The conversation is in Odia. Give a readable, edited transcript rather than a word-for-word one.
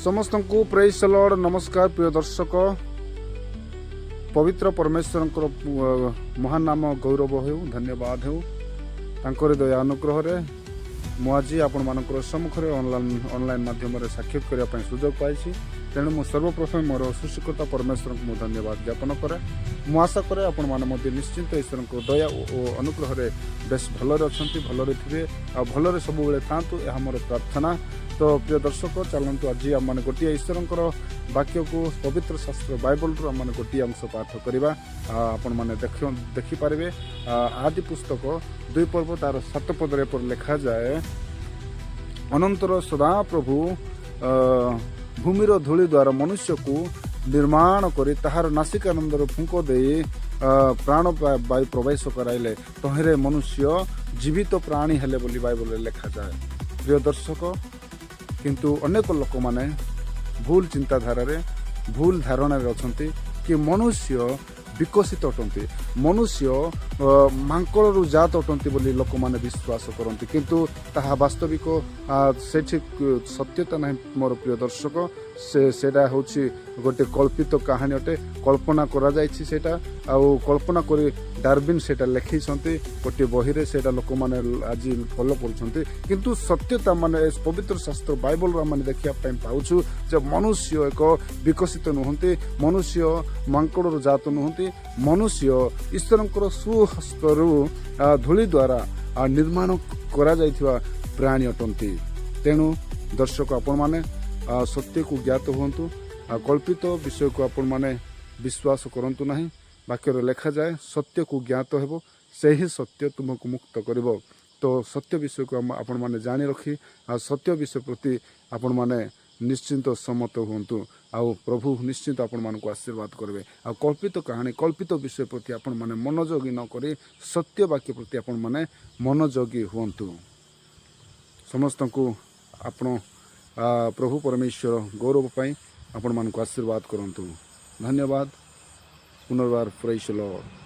ସମସ୍ତଙ୍କୁ ପ୍ରେଜ୍ ଲର୍ଡ। ନମସ୍କାର ପ୍ରିୟ ଦର୍ଶକ। ପବିତ୍ର ପରମେଶ୍ୱରଙ୍କର ମହାନ ନାମ ଗୌରବ ହେଉ, ଧନ୍ୟବାଦ ହେଉ। ତାଙ୍କର ଦୟା ଅନୁଗ୍ରହରେ ମୁଁ ଆଜି ଆପଣମାନଙ୍କର ସମ୍ମୁଖରେ ଅନଲାଇନ୍ ମାଧ୍ୟମରେ ସାକ୍ଷାତ କରିବା ପାଇଁ ସୁଯୋଗ ପାଇଛି। ତେଣୁ ମୁଁ ସର୍ବପ୍ରଥମେ ମୋର ସୃଷ୍ଟିକର୍ତ୍ତା ପରମେଶ୍ୱରଙ୍କୁ ମୁଁ ଧନ୍ୟବାଦ ଜ୍ଞାପନ କରେ। ମୁଁ ଆଶା କରେ, ଆପଣମାନେ ମଧ୍ୟ ନିଶ୍ଚିନ୍ତ ଈଶ୍ୱରଙ୍କ ଦୟା ଓ ଅନୁଗ୍ରହରେ ବେଶ ଭଲରେ ଅଛନ୍ତି, ଭଲରେ ଥିବେ ଆଉ ଭଲରେ ସବୁବେଳେ ଥାଆନ୍ତୁ, ଏହା ମୋର ପ୍ରାର୍ଥନା। ତ ପ୍ରିୟ ଦର୍ଶକ, ଚାଲନ୍ତୁ ଆଜି ଆମମାନେ ଗୋଟିଏ ଈଶ୍ୱରଙ୍କର ବାକ୍ୟକୁ, ପବିତ୍ର ଶାସ୍ତ୍ର ବାଇବଲରୁ ଆମମାନେ ଗୋଟିଏ ଅଂଶ ପାଠ କରିବା। ଆପଣମାନେ ଦେଖିପାରିବେ, ଆଦି ପୁସ୍ତକ 2 ପର୍ବ ତାର 7 ପଦରେ ଏପରି ଲେଖାଯାଏ, "ଅନନ୍ତର ସଦାପ୍ରଭୁ ଭୂମିର ଧୂଳି ଦ୍ୱାରା ମନୁଷ୍ୟକୁ ନିର୍ମାଣ କରି ତାହାର ନାସିକାରନ୍ଧ୍ରରେ ଫୁଙ୍କ ଦେଇ ପ୍ରାଣ ବାୟୁ ପ୍ରବେଶ କରାଇଲେ। ତହିଁରେ ମନୁଷ୍ୟ ଜୀବିତ ପ୍ରାଣୀ ହେଲେ" ବୋଲି ବାଇବଲରେ ଲେଖାଯାଏ। ପ୍ରିୟ ଦର୍ଶକ, କିନ୍ତୁ ଅନେକ ଲୋକମାନେ ଭୁଲ ଚିନ୍ତାଧାରାରେ, ଭୁଲ ଧାରଣାରେ ଅଛନ୍ତି କି ମନୁଷ୍ୟ ବିକଶିତ ଅଟନ୍ତି, ମନୁଷ୍ୟ ମାଙ୍କଡ଼ରୁ ଜାତ ଅଟନ୍ତି ବୋଲି ଲୋକମାନେ ବିଶ୍ୱାସ କରନ୍ତି। କିନ୍ତୁ ତାହା ବାସ୍ତବିକ ସେଠି ସତ୍ୟତା ନାହିଁ ମୋର ପ୍ରିୟ ଦର୍ଶକ। ସେଇଟା ହେଉଛି ଗୋଟେ କଳ୍ପିତ କାହାଣୀ ଅଟେ। କଳ୍ପନା କରାଯାଇଛି ସେଇଟା ଆଉ କଳ୍ପନା କରି ଡାରବିନ୍ ସେଇଟା ଲେଖିଛନ୍ତି ଗୋଟିଏ ବହିରେ। ସେଇଟା ଲୋକମାନେ ଆଜି ଫଲୋ କରୁଛନ୍ତି। କିନ୍ତୁ ସତ୍ୟତା ମାନେ ଏ ପବିତ୍ର ଶାସ୍ତ୍ର ବାଇବଲରୁ ଆମେ ଦେଖିବା ପାଇଁ ପାଉଛୁ ଯେ ମନୁଷ୍ୟ ଏକ ବିକଶିତ ନୁହନ୍ତି, ମନୁଷ୍ୟ ମାଙ୍କଡ଼ରୁ ଜାତ ନୁହନ୍ତି। ମନୁଷ୍ୟ ଈଶ୍ୱରଙ୍କର ସୁହସ୍ତରୁ ଧୂଳି ଦ୍ୱାରା ନିର୍ମାଣ କରାଯାଇଥିବା ପ୍ରାଣୀ ଅଟନ୍ତି। ତେଣୁ ଦର୍ଶକ, ଆପଣମାନେ ସତ୍ୟକୁ ଜ୍ଞାତ ହୁଅନ୍ତୁ ଆଉ କଳ୍ପିତ ବିଷୟକୁ ଆପଣମାନେ ବିଶ୍ୱାସ କରନ୍ତୁ ନାହିଁ। ବାକ୍ୟରେ ଲେଖାଯାଏ, "ସତ୍ୟକୁ ଜ୍ଞାତ ହେବ, ସେହି ସତ୍ୟ ତୁମକୁ ମୁକ୍ତ କରିବ।" ତ ସତ୍ୟ ବିଷୟକୁ ଆପଣମାନେ ଜାଣି ରଖି ଆଉ ସତ୍ୟ ବିଷୟ ପ୍ରତି ଆପଣମାନେ ନିଶ୍ଚିନ୍ତ ସମ୍ମତ ହୁଅନ୍ତୁ ଆଉ ପ୍ରଭୁ ନିଶ୍ଚିନ୍ତ ଆପଣମାନଙ୍କୁ ଆଶୀର୍ବାଦ କରିବେ। ଆଉ କଳ୍ପିତ କାହାଣୀ, କଳ୍ପିତ ବିଷୟ ପ୍ରତି ଆପଣମାନେ ମନୋଯୋଗୀ ନ କରି ସତ୍ୟ ବାକ୍ୟ ପ୍ରତି ଆପଣମାନେ ମନୋଯୋଗୀ ହୁଅନ୍ତୁ। ସମସ୍ତଙ୍କୁ ଆପଣ ପ୍ରଭୁ ପରମେଶ୍ୱର ଗୌରବ ପାଇଁ ଆପଣମାନଙ୍କୁ ଆଶୀର୍ବାଦ କରନ୍ତୁ। ଧନ୍ୟବାଦ ପୁନର୍ବାର। Praise Lord.